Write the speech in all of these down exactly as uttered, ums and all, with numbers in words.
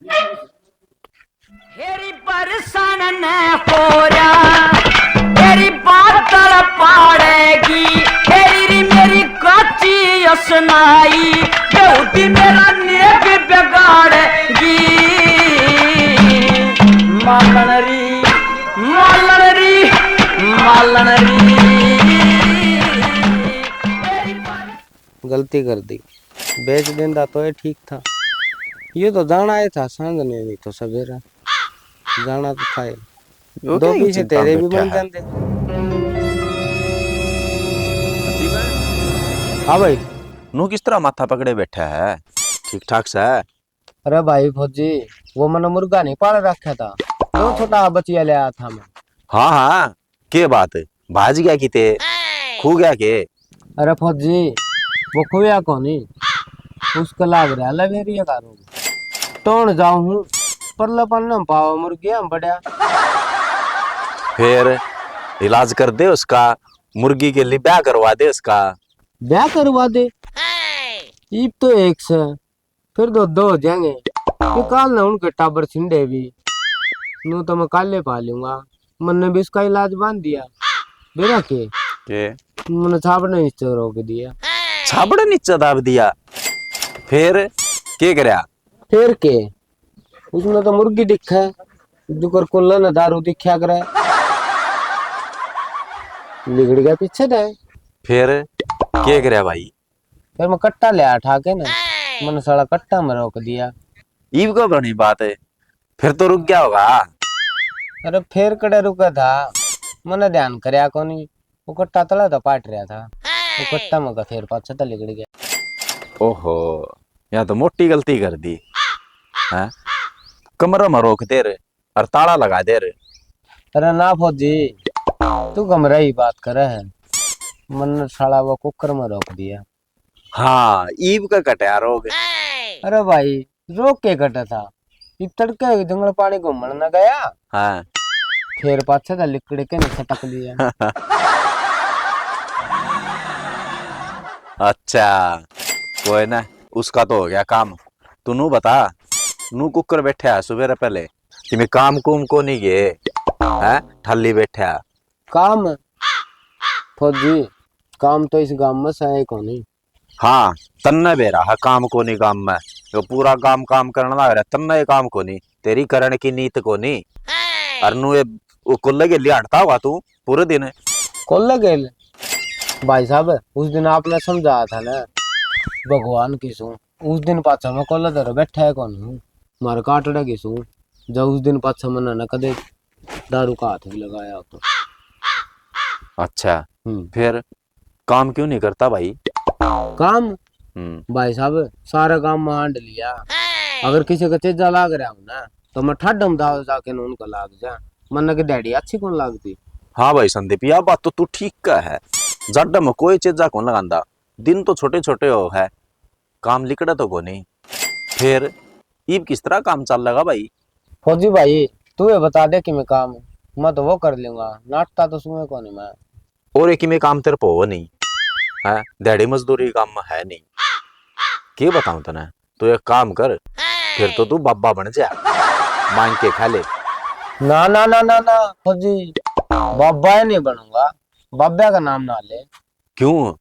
हेरी बरसन ने हो रहा, हेरी बादल पाड़ेगी, हेरी री मेरी काची असनाई, बेहूदी मेरा नेक बिगाड़ेगी। मालन री, मालन री, मालन री। गलती कर दी, बेच देंदा तो ये ठीक था। ये तो जाना ही था सांझ ने, नहीं तो सवेरा जाना तो था ही। वो दो क्या पीछे चिंता तेरे में भी बैठा बन है? जाते। हाँ भाई। नू किस तरह माथा पकड़े बैठा है? ठीक ठाक सा है? अरे भाई फौजी, वो मैंने मुर्गा नहीं पाल रखा था, वो छोटा बचिया ले आया था मैं। हाँ, हाँ, के बात? भाज गया किते? खो गया के? अरे फौजी, वो खोया कोनी, उसका लाग रहा लवेरिया का रोग। टोण जाऊं हूँ, परले पन्ने में पावा मुर्गी हम बड़या। फिर इलाज कर दे उसका, मुर्गी के लिए ब्याह करवा दे उसका। ब्याह करवा दे? ईब तो एक से, फिर दो दो हो जाएंगे। फिर काल ना उनके टाबर छिंडे भी, नू तो मैं काले पा लूंगा। मन्ने भी उसका इलाज बांध दिया। बेरा के? के? मैंने छाबड़े नीचे रोक दिया। छाबड़े नीचे दाब दिया? फिर के करया? फिर के? उसने तो मुर्गी दिखा, जुकर कुल्ला ने दारू दिखा करे। लिगड़ गया पीछे दे। फिर के करया भाई? फिर मैं कट्टा ले उठा के ना, मैंने साला कट्टा में रोक दिया। ईब का बनी बात है, फिर तो रुक गया होगा। अरे फिर कड़े रुका था, मैंने ध्यान करया कोनी, वो कट्टा तला तो पाट रहा था, वो कट्टा में का फिर पाछा तो लिगड़ गया। ओहो, या तो मोटी गलती कर दी। हैं? कमरे में रोक दे रे और ताला लगा दे रे। अरे ना फौजी, तू कमरे ही बात करे है, मैंने साला वो कुकर में रोक दिया। हाँ, ईब का कटया रोग। अरे भाई, रोग के कटा था? इब तड़के जंगल पानी घूमण न गया। हाँ। फिर पाछे था लिकड़ के न सटक दिया। अच्छा, कोई ना, उसका तो हो गया काम। तू नू बता, नू कुकर बैठा है सुबह पहले, कि मैं काम कुम को नहीं गए, हैं? ठाली बैठा। काम? फौजी, काम तो इस गांव में सै कोनी। हाँ, तन्ने बेरा है काम कोनी गाम में। यो पूरा गाम काम करण लाग रहा, तन्ने ये काम कोनी, तेरी करण की नीत कोनी। अर नू ये वो कुल्ले के लिए हटता होगा तू पूरे दिन। कुल्ले के लिए? भाई साहब, उस दिन आपने समझाया था ना, भगवान की सूं, उस दिन पाछा मैं कुल्ले धर बैठा है कौन हूँ, मार काटने की सूं, जब उस दिन पाछा मैंने ना कदे दारू का हाथ भी लगाया हो तो। अच्छा, हम्म। फिर काम क्यों नहीं करता भाई? काम? हम्म। भाई साहब, सारा काम मैं हांड लिया। अगर किसी का चेजा लाग रहा हूँ ना, तो मैं ठाडम दाव जाके न उनका लाग जा। मन्ने की डैडी अच्छी कौन लागती? हाँ भाई संदीप, यह बात तो तू ठीक कह है। जाडा में कोई चेजा कौन लगांदा। दिन तो छोटे छोटे हो है, काम लिकड़ा तो कोनी। फिर ईब किस तरह काम चल लगा भाई? फौजी भाई, तू ये बता दे कि मैं काम, मैं तो वो कर लूंगा, नाटता तो सुए कोनी मैं। और एक में काम तेरे पो नहीं है, दिहाड़ी मजदूरी काम में है नहीं। के बताऊं तने, तू एक काम कर, फिर तो तू बाबा बन जा, मांग के खा ले। ना, ना, ना, ना, ना, फौजी, बाबा ही नहीं बनूंगा, बाबा का नाम ना ले। क्यों,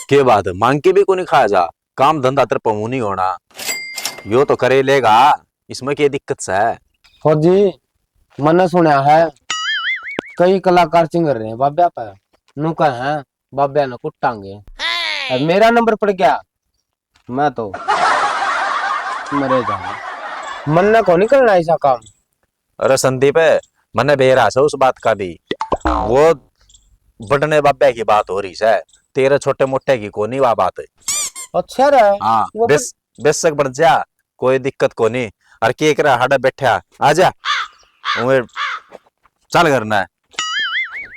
के बात, मांग के भी कोनी खाया जा? काम धंधा तेरे पमू नहीं होना, यो तो करे लेगा, इसमें के दिक्कत से? फौजी, मैंने सुना है, कई कलाकार चिंगर रहे हैं बाब्या पे, नु कहे हैं, बाब्या ने कुटांगे। अब मेरा नंबर पड़ गया, मैं तो मरे जाऊंगा। मन्ने को नहीं करना ऐसा काम। अरे संदीप, मन्ने बेरा से उस बात का भी, वो बटने बाब्या की बात हो रही से, तेरे छोटे मोटे की कोनी वा बात। अच्छा रे, हाँ, वो बेस-, बेशक बन जा, कोई दिक्कत कोनी। अर के करे हाडा बैठा, आ जा। ओए, चल करना है।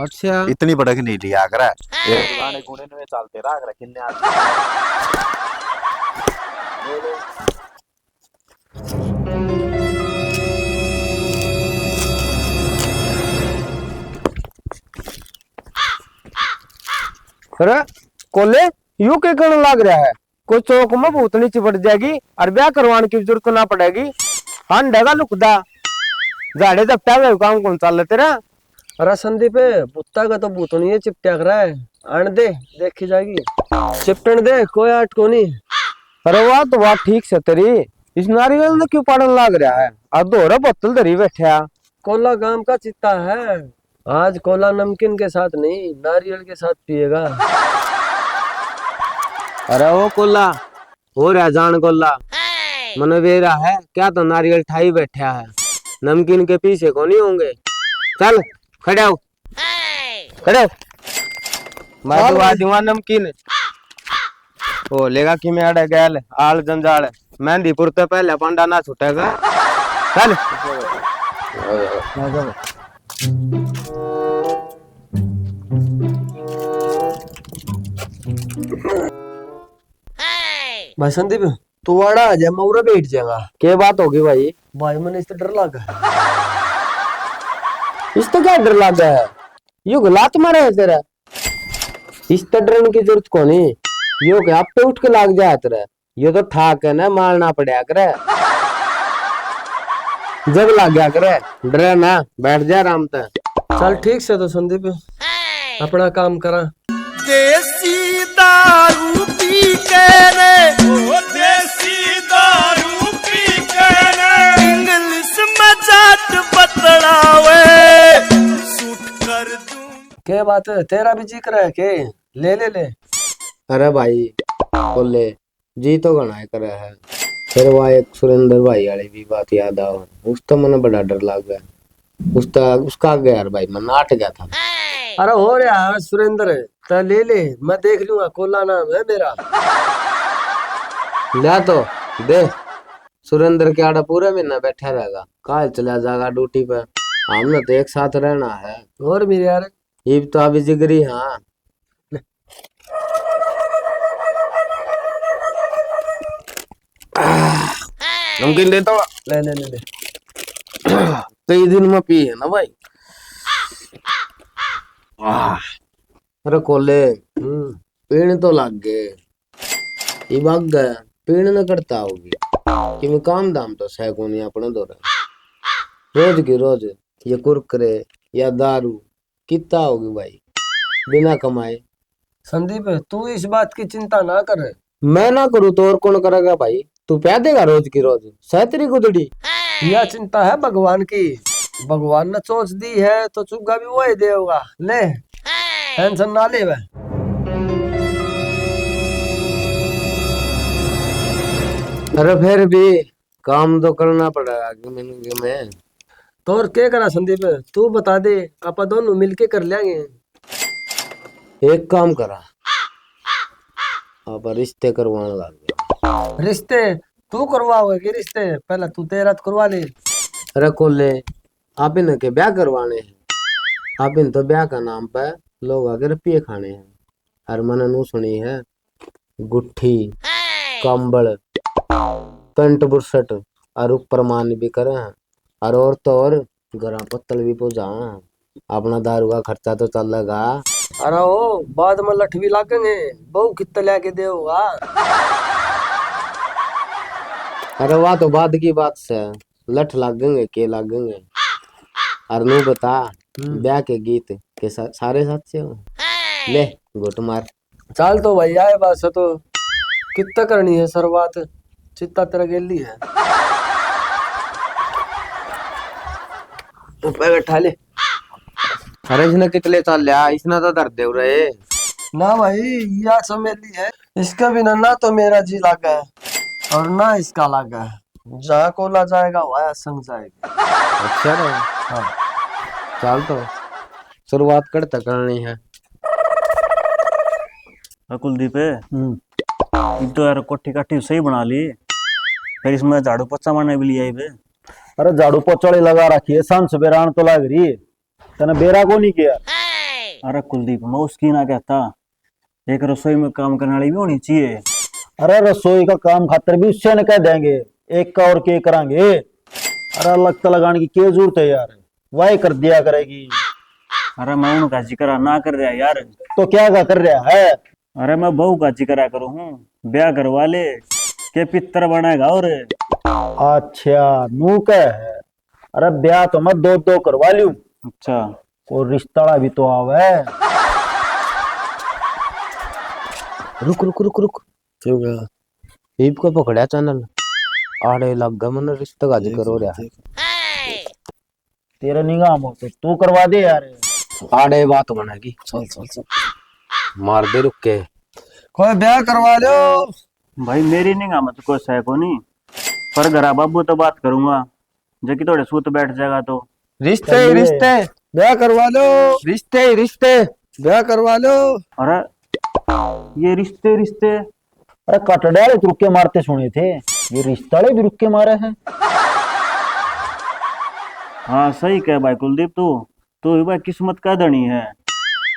अच्छा। इतनी भड़क नहीं लिया करे। ये गाने गुने नुए चलते रहा करे, किन्ने आदमी। अरे, कोले, यू के करण लाग रहा है? कोई चौक में भूतनी चिपट जाएगी और ब्याह करवाने की जरूरत ना पड़ेगी। हांडेगा लुकदा, झाड़े झपटा का काम कौन चाल तेरा? अरे संदीप, भूता का तो भूतनी है चिपटा कर है। आन दे, देखी जाएगी। चिपटन दे, कोई आट कोनी। अरे वाह, तो बात ठीक से तेरी। इस नारियल ने क्यों पाड़न लाग रहा है? आ दो रे बोतल धरी बैठा। कोला गांव का चित्ता है। आज कोला नमकीन के साथ नहीं, नारियल के साथ पिएगा। अरे ओ कोला, हो रहा जान कोला, मने बेरा है क्या? तो नारियल ठाई बैठा है, नमकीन के पीछे को नहीं होंगे। चल, खड़े हो, खड़े हो। मैं चल दुआ भाई। दूंगा नमकीन। ओ लेगा कि मैं अड़े गैल आल जंजाल, मेहंदीपुर ते पहले पांडा ना छूटेगा। चल। भाई संदीप, तू आड़ा आ जा, मैं उरे बैठ जाऊंगा। के बात होगी भाई? भाई, मैंने इससे डर लगा। इससे क्या डर लगा है? यो लात मारे है तेरा। इससे डरने की जरूरत कोनी। यो के आप पे उठ के लाग जाए तेरा। यो तो था के ना मारना पड़ा करे। जब लाग गया करे, डरे ना, बैठ जा आराम ते। चल ठीक से तो संदीप, अपना काम करा। देसी दारू पी के ने, ओ देसी दारू पी के ने, इंग्लिश में जाट बतलावे, सूट कर दूं। के बात है, तेरा भी जिक्र है के? ले, ले, ले। अरे भाई, बोले, जी तो घणा ही करे है। फिर वह एक सुरेंद्र भाई वाली भी बात याद आवे, उस तो मने बड़ा डर लग गया। उस तो, उसका आगे यार भाई, मैं नाट गया था। अरे हो रहा है सुरेंद्र, तो ले ले, मैं देख लूंगा, कोला नाम है मेरा। ल्या तो दे, सुरेंद्र के आड़ा पूरा महीना बैठा रहेगा, काल चला जाएगा ड्यूटी पे। हमने तो एक साथ रहना है। और मेरे यार, इब तो अभी जिगरी हाँ। नमकीन देता हूँ। ले, ले, ले, ले। कई दिन में पी है ना भाई। आह। अरे कोले, हम्म। पीण तो लाग गए। इब आगे पीण न करता होगी। कि मैं काम धाम तो सह कोनी अपने दौरे। रोज की रोज ये कुरकुरे या दारू कितना होगी भाई, बिना कमाए। संदीप, तू इस बात की चिंता ना कर। मैं ना करूँ तो और कौन करेगा भाई? तू प्या देगा रोज की रोज, सह तेरी गुदड़ी। यह चिंता है भगवान की, भगवान ने चोच दी है तो चुगा भी वही देगा। ले, टेंशन ना ले वह। अरे फिर भी काम तो करना पड़ेगा कि मैंने कि मैं। तो और क्या करा संदीप, तू बता दे, आपा दोनों मिलके कर लेंगे। एक काम करा, आप रिश्ते करवाने लग गया। रिश्ते तू करवाओगे कि रिश्ते? पहले तू तेरा तो करवा ले। अरे कोले, आप इन्हें के ब्याह करवाने हैं, आप इन तो ब्याह का नाम पे लोग आके रुपये खाने हैं। अरे मैंने नू सुनी है, गुट्ठी, कंबल, पेंट बुरसट और ऊपर मान भी करें। और, और तो और घरां पत्तल भी पुजां। अपना दारू का खर्चा तो चलेगा। अरे ओ, बाद में लठ भी लागेंगे, बहू कित्ते लेके देगा? अरे वाह, तो बाद की बात से, लठ लागेंगे, के लागेंगे। और नू बता, हम्म। ब्याह के गीत के सा-, सारे साचे हो? ले, घुट मार। चाल तो भाई, आए बात से तो कित्ता करनी है शुरुआत, चित्ता तेरा गेली है। ऊपर बैठा ले। अरे इसने कितले चाल लिया, इसने तो धर दे रहे। ना भाई, या चमेली है, इसके बिना ना तो मेरा जी लागे और ना इसका लागे। जहाँ कोला जाएगा, वहाँ संग जाएगी। अच्छा रे। हाँ। चल तो, शुरुआत कड़ तक करनी है? हाँ कुलदीप, हम्म। इब तो यार कोठी काठी सही बना ली, फिर इसमें झाड़ू पोछा मारने भी ले आई बे। अरे झाड़ू पोछा वाली लगा रखी है, सांझ सवेरा आन तो लाग रही है, तने बेरा को नहीं किया। अरे कुलदीप, मैं उसकी ना कहता, एक रसोई में काम करने वाली भी होनी चाहिए। अरे रसोई का काम खातर भी उससे ने कह देंगे, एक का और के करांगे। अरे अलग तो लगाने की क्या जरूरत है यार, वाह कर दिया करेगी। अरे मैं उनका जिक्र ना कर रहा यार। तो क्या का कर रहा है? अरे मैं बहू का जिक्र करूँ हूँ। ब्याह करवा ले, के पितर बनेगा और? अच्छा, नू कह है। अरे, ब्याह तो मैं दो दो करवा लूं। अच्छा। और रिश्ताला भी तो आवे। रुक, रुक, रुक, रुक। क्यों गया? ईब को पकड़या चैनल। आड़े लग गया, मने रिश्ते का जिक्र हो रहा। तेरे निगाह में तो तू करवा दे यार। आड़े बात बनेगी। चल, चल, चल। मार दे रुक के। कोई ब्याह करवा लो। भाई, मेरी निगाह में तो कोई सै कोनी, पर घरा बाबू तो बात करूंगा, जो कि थोड़े सूत बैठ जाएगा तो। रिश्ते ही रिश्ते, ब्याह करवा लो। रिश्ते ही रिश्ते, ब्याह करवा लो। अरे, ये रिश्ते, रिश्ते। अरे, कटड़े वाले तो रुक्के मारते सुने थे, ये रिश्ते वाले भी रुक्के मारे हैं। हाँ, सही कह भाई कुलदीप, तू, तू ही भाई किस्मत का धनी है।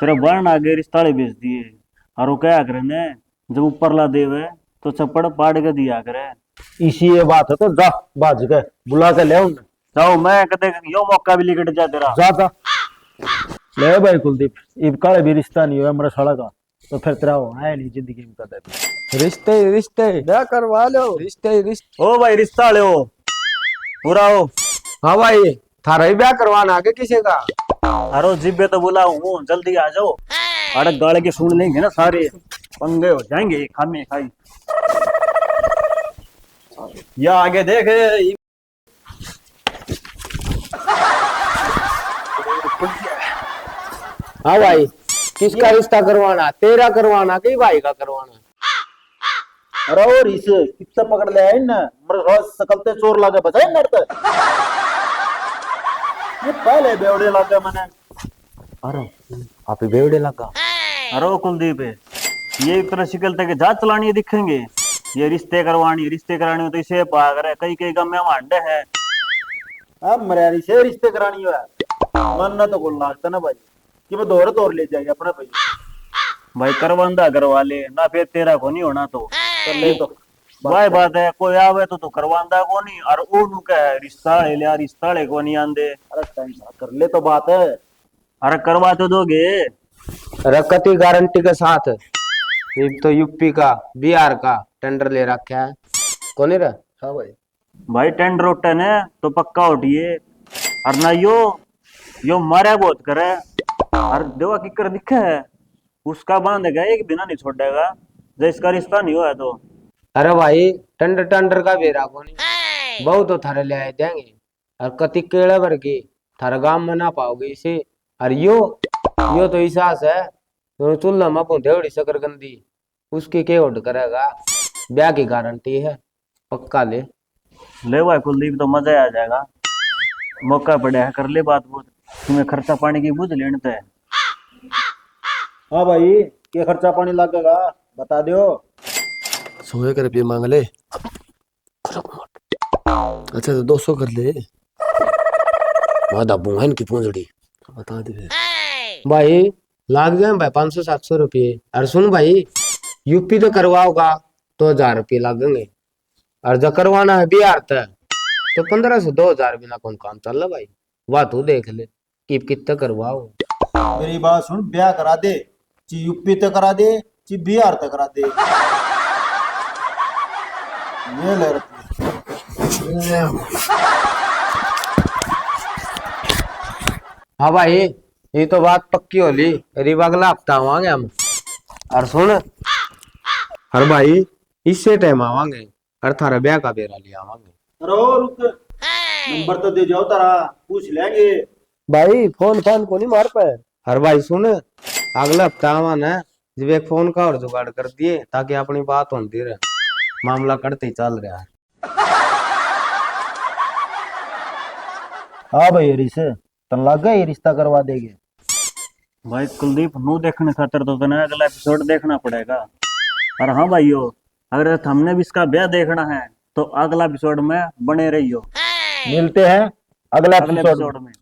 तेरा बारन आगे रिश्ते वाले भेज दिए, और वो क्या करे ने, जब ऊपरला देवे तो चप्पड़ पाड़ के दिया करे। इसी ये बात है, तो जा, भाज के बुला के ले उन। जाओ, मैं कदे यो मौका भी लिकट जा तेरा। जा, जा। ले भाई कुलदीप, इब काले भी रिश्ता नहीं होया मेरा साला का, तो फिर तेरा होना है नहीं जिंदगी में कदे भी। रिश्ते ही रिश्ते, ब्याह करवा लो। रिश्ते ही रिश्ते। ओ भाई, रिश्ता ले हो, पूरा हो। हाँ भाई, थारा ही ब्याह करवाना आगे किसी का? अरे जिब्बे तो बुलाऊं हूँ, जल्दी आ जाओ। अरे गाल के सुन लेंगे ना सारे, पंगे हो जाएंगे खामे खाई। या आगे देख। हाँ भाई, किसका रिश्ता करवाना? तेरा करवाना कि भाई का करवाना? अरे और इस कितना पकड़ ले आए ना, मेरे साला सकलते चोर लागे बचाए मेरे ते। ये पहले बेवड़े लागे मने। अरे, आप ही बेवड़े लगा। अरे ओ कुलदीप, ये एक तरह शिकल तक जहाज चलानी दिखेंगे। ये रिश्ते करवानी, रिश्ते करानी हो तो इसे भाग रहे, कई कई गम में मांडे है। अब मरे यार, इसे रिश्ते करानी हो यार। मन ना तो कुल लागता ना भाई, कि मैं दौर दौर ले जाएगा अपना भाई। भाई करवांदा करवा ले ना, फिर तेरा को नहीं होना तो। कर ले तो। भाई बात है, कोई आवे तो तू करवांदा को नहीं, और ओनू कह रिश्ता ले लिया, रिश्ता ले को नहीं आंदे। अरे टाइम कर ले तो बात है। अरे करवा तो दोगे? अरे कति गारंटी के साथ? एक तो यूपी का, बिहार का टेंडर ले रखा है, कोनी रे? हाँ भाई। भाई टेंडर उठे ने तो पक्का उठिए, और ना यो, यो मारे बहुत करे, और देवा किकर दिखे है, उसका बांध गया एक बिना नहीं छोड़ेगा, जो इसका रिश्ता नहीं हुआ तो। अरे भाई, टेंडर टेंडर का बेरा कोनी, बहुत तो थारे ले आए देंगे। और कति केले भर के थारे गाम में ना पाओगे इसे। और यो, यो तो इसा से, तो चूल्हा में भूंधे उड़ी शकरकंदी, उसकी के ओड करेगा? ब्याह की गारंटी है, पक्का ले। ले भाई कुलदीप, तो मजा आ जाएगा, मौका पड़ा है, कर ले बात बूत, तुम्हें खर्चा पानी की बुझ लेने तो है। हाँ भाई, के खर्चा पानी लगेगा, बता दो। सौ एक रुपये मांग ले। अच्छा, तो दो सौ कर ले। वादा बुंगन की पूंजड़ी। बता दे फिर। भाई, लाग जाए भाई पाँच सौ सात सौ रुपये। और सुन भाई, यूपी तो करवाओगा तो हजार रुपये लागेंगे, और जो करवाना है बिहार तक तो पन्द्रह सौ दो हजार बिना कौन काम चल रहा भाई। वाह, तू देख ले। कि कित्ते करवाओ। मेरी बात सुन, ब्याह करा दे, ची यूपी तक करा दे, ची बिहार तक करा दे। ये ले रख। हाँ भाई, ये तो बात पक्की हो ली। करीब अगला हफ्ता आवांगे हम। और सुन, और भाई, इसे टाइम आवांगे। अरे थारा ब्याह का बेरा ले आवांगे। अरे ओ रुक, नंबर तो दे जाओ तारा, पूछ लेंगे। भाई, फोन फान को नहीं मार पे। अरे भाई सुन, अगला हफ्ता आवा ना, जब एक फोन का और जुगाड़ कर दिए ताकि अपनी बात होती रहे। मामला कटते ही चल रहा है। हाँ भाई हरीश, तन लाग गया ये रिश्ता करवा देगे। भाई कुलदीप, नू देखने खातर तो तने अगला एपिसोड देखना पड़ेगा। और हाँ भाइयों, अगर थमने भी इसका ब्याह देखना है तो अगला एपिसोड में बने रहियो। मिलते हैं अगला अगले एपिसोड में। एपिसोड में।